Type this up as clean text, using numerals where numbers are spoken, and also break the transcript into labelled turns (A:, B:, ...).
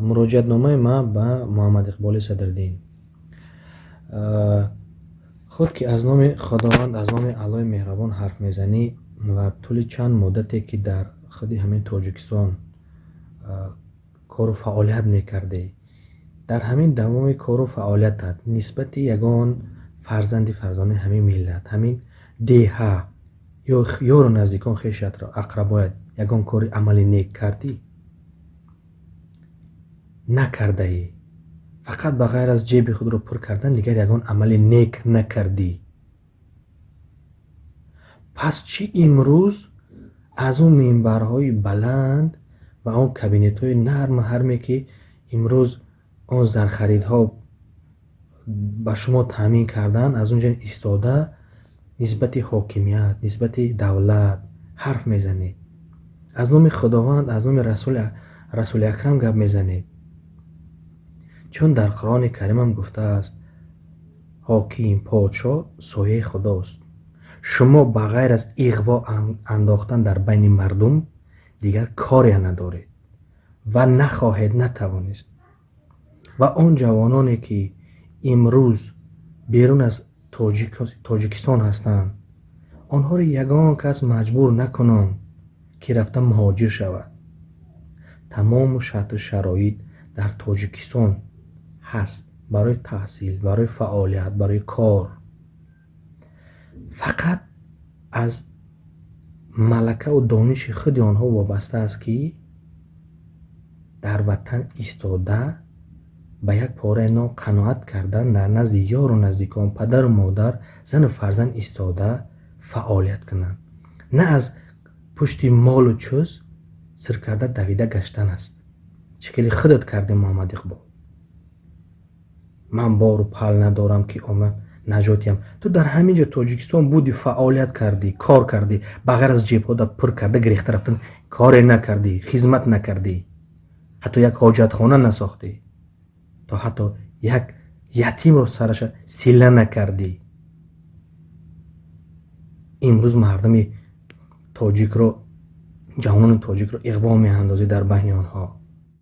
A: Муроҷиатномаи ман ба Муҳаммад Иқболи Садриддин. Худ ки аз номи Худованд, аз номи Аллоҳи меҳрабон ҳарф мезанӣ ва тӯли чанд муддате, ки дар худи ҳамин Тоҷикистон кору фаъолият мекардӣ, дар ҳамин давоми кору фаъолиятат нисбати ягон фарзанди фарзонаи ҳамин миллат, ҳамин деҳа ё ёру наздикон, хешатро, ақрабоят ягон кори амали нек кардӣ? Накардаӣ. Фақат ба ғайр аз ҷеби худро пур кардан дигар ягон амали нек накардӣ. Пас чӣ имрӯз аз он минбарҳои баланд ва он кабинетҳои нарму ҳарме, ки имрӯз он зархаридҳо ба шумо таъмин карданд, аз он ҷо истода нисбати ҳокимият, нисбати давлат ҳарф мезанед, аз номи Худованд, аз номи Расули Акрам гап мезанед? Чун дар Қуръони Каримам гуфтааст: ҳоким, подшоҳ сояи Худост. Шумо ба ғайр аз иғво андохтан дар байни мардум дигар коре надоред ва нахоҳед натавонист. Ва он ҷавононе, ки имрӯз берун аз Тоҷикистон ҳастанд, онҳоро ягон кас маҷбур накунон, ки рафта муҳоҷир шавад. Тамому шарту шароит дар Тоҷикистон ҳаст барои таҳсил, барои фаъолият, барои кор. Фақат аз малакаву дониши худи онҳо вобаста аст, ки дар ватан истода, ба як пораи нон қаноат кардан, дар назди ёру наздикон, падару модар, зану фарзанд истода фаъолият кунанд, на аз пушти молу чӯз сир карда давида гаштан аст, чӣ хеле худат кардем, Муҳаммад Иқбол. Ман бору пал надорам, ки ома наҷотиям. Ту дар ҳамин ҷо Тоҷикистон буди, фаъолият кардӣ, кор кардӣ. Ба ғайр аз ҷебҳода пур карда гирехта рафтан коре накардӣ, хизмат накардӣ, ҳатто як ҳоҷатхона насохтӣ, то ҳатто як ятимро сараша сила накардӣ. Имрӯз мардуми тоҷикро, ҷавонони тоҷикро иғво меандозӣ дар байни онҳо.